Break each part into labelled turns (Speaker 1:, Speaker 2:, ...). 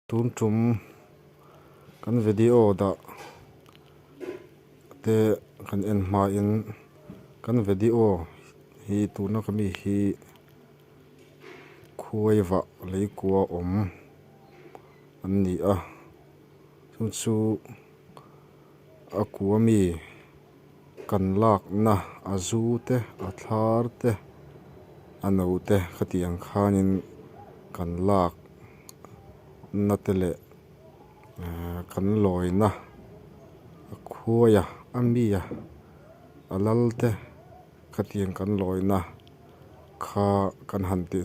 Speaker 1: Tun tum kan video dah te kan en hmain kan video hi tuna ka mi hi khuai vah lei kua awm an ni a chu chu a kua mi kan lakna a zu te a thlar te a no te khatiang khanin kan lak. Na te leh kan lawina a khuai a a mi a a lal te khatiang kan lawina kha kan han ti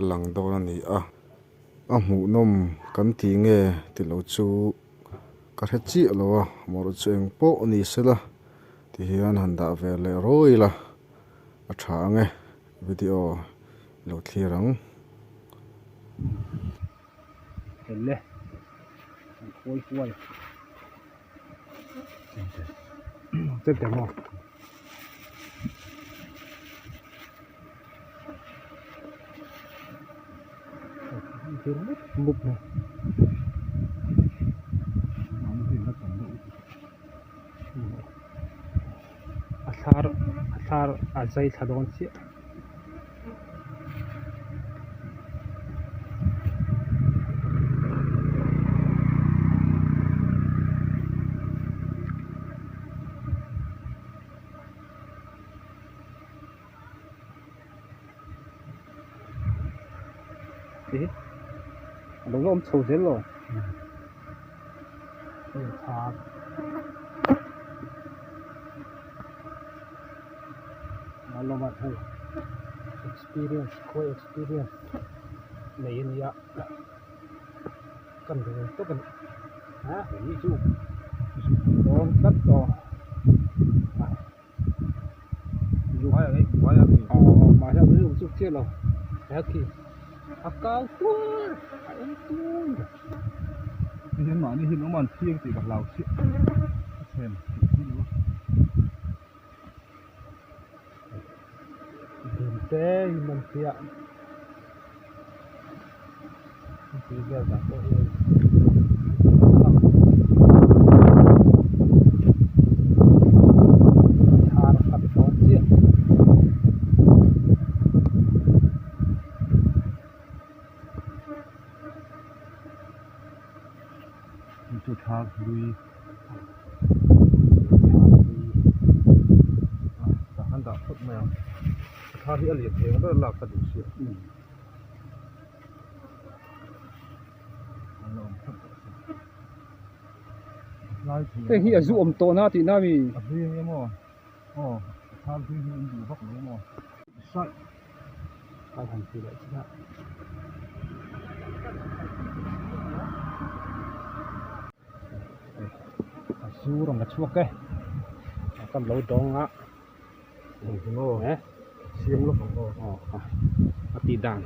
Speaker 1: lang dawn a ni a a hmuhnawm kan tih nge tih loh chu ka hre chiah lo a mawrh chu eng pawh ni sela tihian han dah ve leh rawi ila a tha ang e. Video lo thlir ang.
Speaker 2: Helle an khawi huai che te maw vir mup mup mai. A thlar a thlar a zai thla dawn chiah. A lo la awm chho zel lo. Malawma hei experience khawi experience nei a nia kan rel tawp a ni ha hei chu dawn tlat tawh aw mahse a zu chiah lo he khi a kau tuar a eng tuar.
Speaker 3: Mahni hi lawm an thiang tih ka hlau chiah a chhem tih hi lo.
Speaker 2: Dum te in an hria tih vel dan pawh hi thar a khat dawn chiah.
Speaker 3: Chu thar hlui tah khan dah phawt mai ang a thar hi a lian thei ang ber lak ka duh sia an la awm phawt tawh si lai thei
Speaker 2: heng hi a zu awm tawh na tih na mi
Speaker 3: a hlui ang emaw aw a thar hlui hi an duh vak lo emaw sai
Speaker 2: a han ti leh chin a. A zu rawn la chhuak e a kan lo dawng a eh
Speaker 3: siam lawk ang aw
Speaker 2: aw a tih dan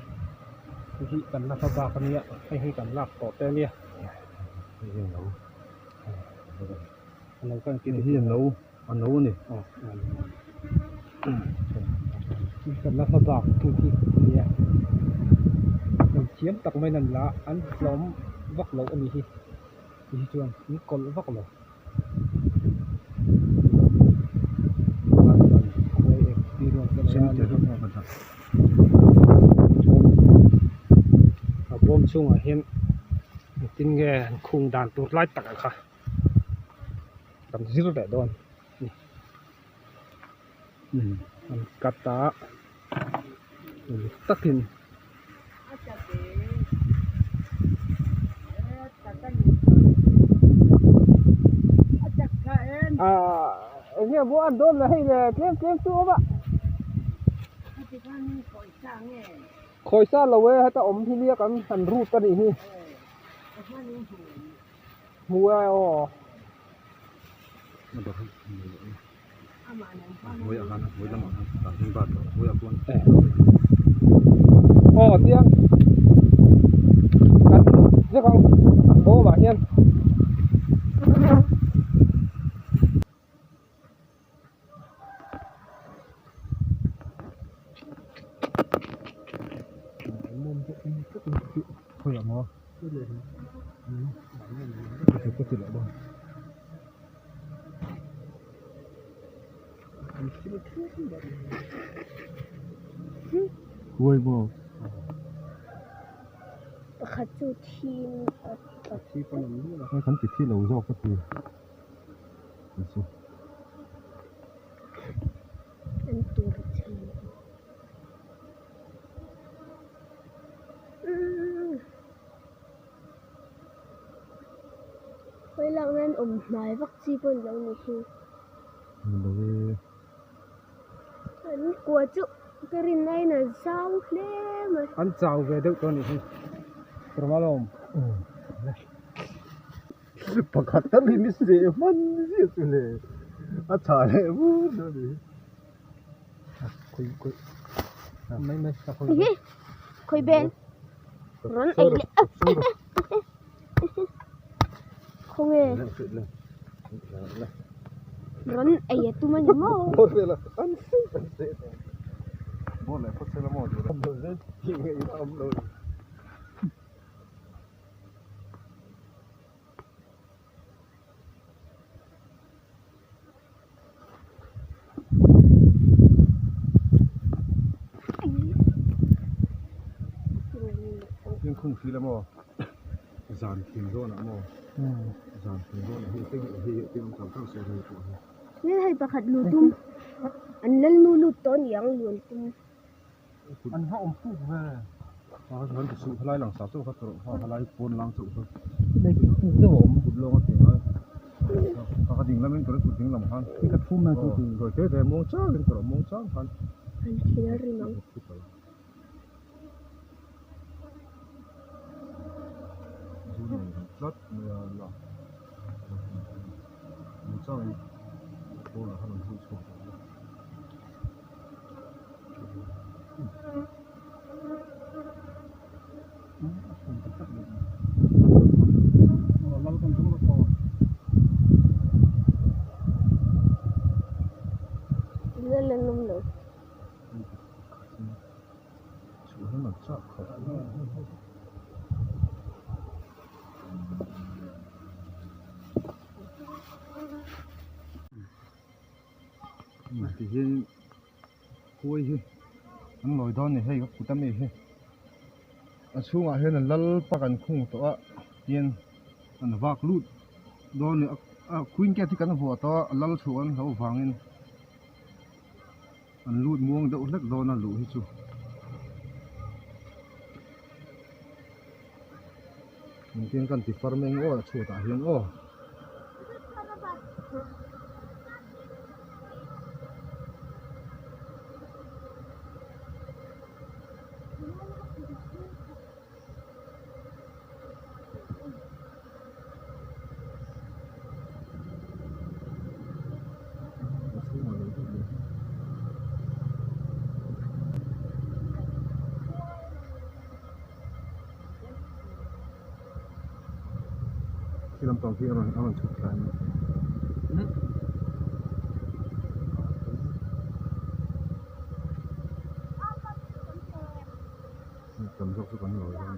Speaker 2: hei hi kan la hma bak ania hei hi kan lak tawh te ania
Speaker 3: hei hi a no
Speaker 2: a no kan
Speaker 3: hei hi a no a no a ni
Speaker 2: aw kan la hma bak khi khi ania hei thiam tak mai an la an hlawm vak loh a ni hi ti hi chuan an kawlh vak lo a bawm chhungah hian engtin nge an khung dan tur lai takah kha kan zir leh dawn a ni an cut a uluk takin. Ahh eng nge maw an dawn le hei le tlem tlem chu awm a khawi sa lo e heta awm hi nia kan han rut a nih hi hmu e aw. Aw tiang kan zek ang bawmah hian.
Speaker 3: Huai maw?
Speaker 4: Pakhat chu thi a tap.
Speaker 3: Hei kan ti thi lo zawk ka ti. Chu.
Speaker 4: An tur chhe. Hawi lak nan awm hnai vak chi pawh ni lo ni hi.
Speaker 3: Ni lo e.
Speaker 4: An kua chu ka rin aiin a zau hle mai.
Speaker 2: An chau ve deuh tawh a nih hi. Rawma lawm.
Speaker 3: Pakhat tal hi mi seh hman zia chu le. A chhah leh vur dawn a ni hi.
Speaker 2: Khawi khawi mai mai ka khawi.
Speaker 4: Khawi ben. Rawn ei leh. Khawnge. Rawn ei a tum a ni maw.
Speaker 3: Thingkung thil emaw zan thim dawnah maw zan thim dawnah hei te hi hei awm chang chang se hei pawh hi.
Speaker 4: Ni hei pakhat lu tum an lalnu lut tawh aniang lu an tum.
Speaker 3: An va awm puk ve. A kan ti suh helai lang sar chauh kha tawrh kha helai pawn lang chauh kha.
Speaker 2: Helai kut puk deuh a awm.
Speaker 3: Kut lawng a ti ngai. Ka ka ding lamin tawrh kut ding lam khan.
Speaker 2: Hei ka thum na chu ti.
Speaker 3: Zawi te te muang chang in tawrh muang chang khan.
Speaker 4: An thil a rim ang.
Speaker 3: Zu nei tlat mai a la. Muang chang in pawnah khan an hawi chhuak tawh a. Tihian khuai hi an lawi dawn a ni hei ka kut ami hi a chhungah hian an lal pak an khung tawh a tin an vak lut dawn a ni a queen gate hi kan vuah tawh a a lal chhuah an hlauh vangin an lut muang deuh hlek dawn a luh hi chu. Engtin kan ti far mai ang aw a chhuatah hian aw. Khi lampang khi a rawn a rawn chhuk thla a ni. Tam zawk chu kan lawi dawn.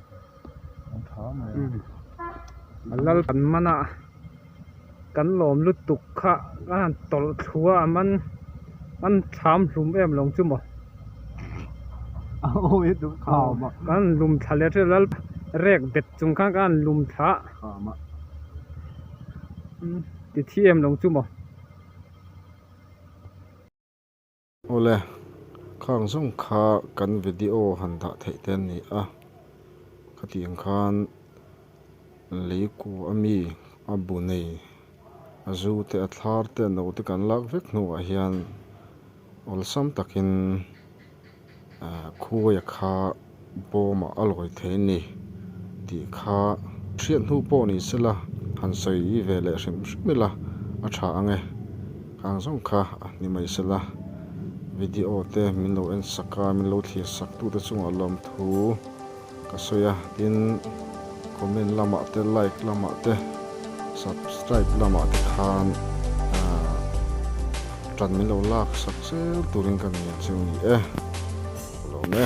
Speaker 2: An tha mai a lal kan man a kan lawm lutuk kha a han tawlh thlu a a man an thlam hlum em lo chu maw kan lum thla leh ṭeuh lal rek bet chung khan kan han lum thla a ti thi em lo chu maw.
Speaker 1: Awle, khang zawng kha kan video han dah theih te an ni a, khatiang khan lei ku a mi a bu nei a zu te a thlar te a no te kan lak vek hnuah hian awlsam takin ah khuaia kha bawmah a lawi thei a ni tih kha hriat hnu pawh ni sela han sawi ve leh hrim hrim ila a tha ang e khang zawng kha a ni mai sela video te min lo en sak a min lo thlir sak tu te chungah lawmthu ka sawi a tin comment lamah te like lamah te subscribe lamah te khan ah tan min lo lak sak zel turin ka ngen chu ni e ka lawm e.